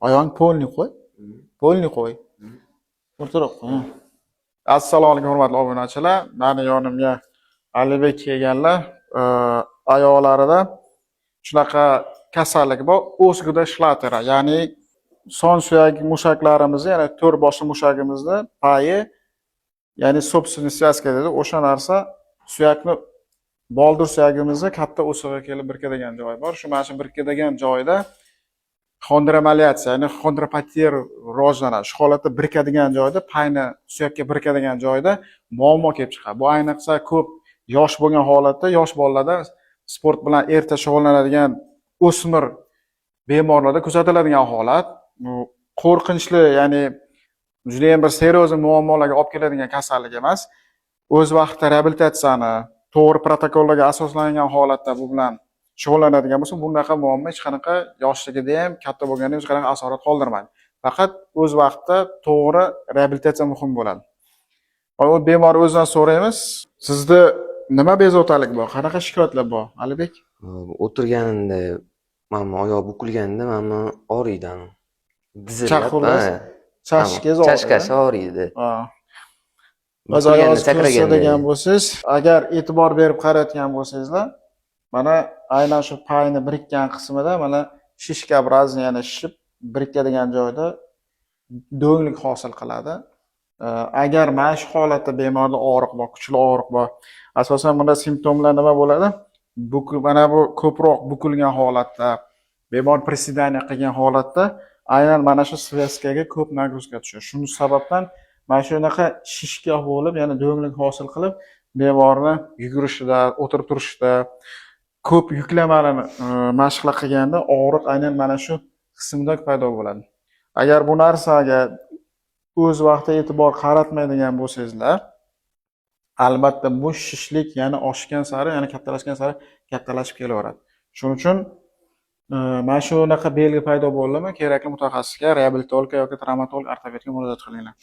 Oyog'ing полный qo'y. Полный qo'y. O'rtaroq qo'y. Ha. Assalomu alaykum, hurmatli obunachilar. Mani yonimga Alibek kelganlar. Oyoqlarida shunaqa kasallik bor, Osgood Schlattera, ya'ni son suyak mushaklarimizni, ya'ni to'rt boshli mushagimizni payi, ya'ni собственный связка deydi. O'sha narsa suyakni, boldir suyagimizni katta o'sig'iga kelib birikadigan joyi bor. Shu mana shu birikadigan joyda xondromalyatsiya, ya'ni xondropatiya rivojlanadi. Shu holatda birikadigan joyda, payni suyakka birikadigan joyda muammo kelib chiqadi. Bu ayniqsa ko'p yosh bo'lgan holatda, yosh bolalarda, sport bilan erta shug'ullanadigan o'smir bemorlarda kuzatiladigan holat. Bu qo'rqinchli, ya'ni judayam bir серьезный muammolarga olib keladigan kasallik emas. O'z vaqtida reabilitatsiyani to'g'ri protokollarga asoslangan holatda bu bilan shug'ullanadigan bo'lsa, bunaqa muammo hech qanaqa yoshligida ham, katta bo'lganda ham hech qanaqa asorat qoldirmaydi. Faqat o'z vaqtida to'g'ri reabilitatsiya muhim bo'ladi. U bemor o'zidan so'raymiz. Sizda nima bezovtalik bor? Qanaqa shikoyatlar bor, Alibek? O'tirganimda mana bu oyoq bukilganda mana bu og'riydi anavi. Dizillab, Xullas, ha, chashkangiz og'riydi. Chashkasi og'riydi. Ha. Biz Bukilganda, oyog'ingiz sakraganda. ko'rsatadigan bo'lsangiz, agar e'tibor berib qarayotgan bo'lsangizlar, mana aynan shu payni birikkan qismida mana шишкообразный, ya'ni shishib birikadigan joyda do'nglik hosil qiladi. Agar mana shu holatda bemorda og'riq bor, kuchli og'riq bor, asosan bunda simptomlar nima bo'ladi? Mana bu ko'proq bukilgan holatda, bemor приседание qilgan holatda aynan mana shu связка ga ko'p нагрузка tushadi. Shu sababdan mana shunaqa shishka bo'lib, ya'ni do'nglik hosil qilib, bemorni yugurishida, o'tirib turishida, ko'p yuklamalarni mashqlar qilganda og'riq aynan mana shu qismda paydo bo'ladi. Agar bu narsaga o'z vaqtida e'tibor qaratmaydigan bo'lsangizlar, albatta bu shishlik yana oshgan sari, yana kattalashgan sari kattalashib kelaveradi. Shuning uchun mana shunaqa belgi paydo bo'ldimi, kerakli mutaxassisga, reabilitologga yoki travmatolog, ortopedga murojaat qilinglar.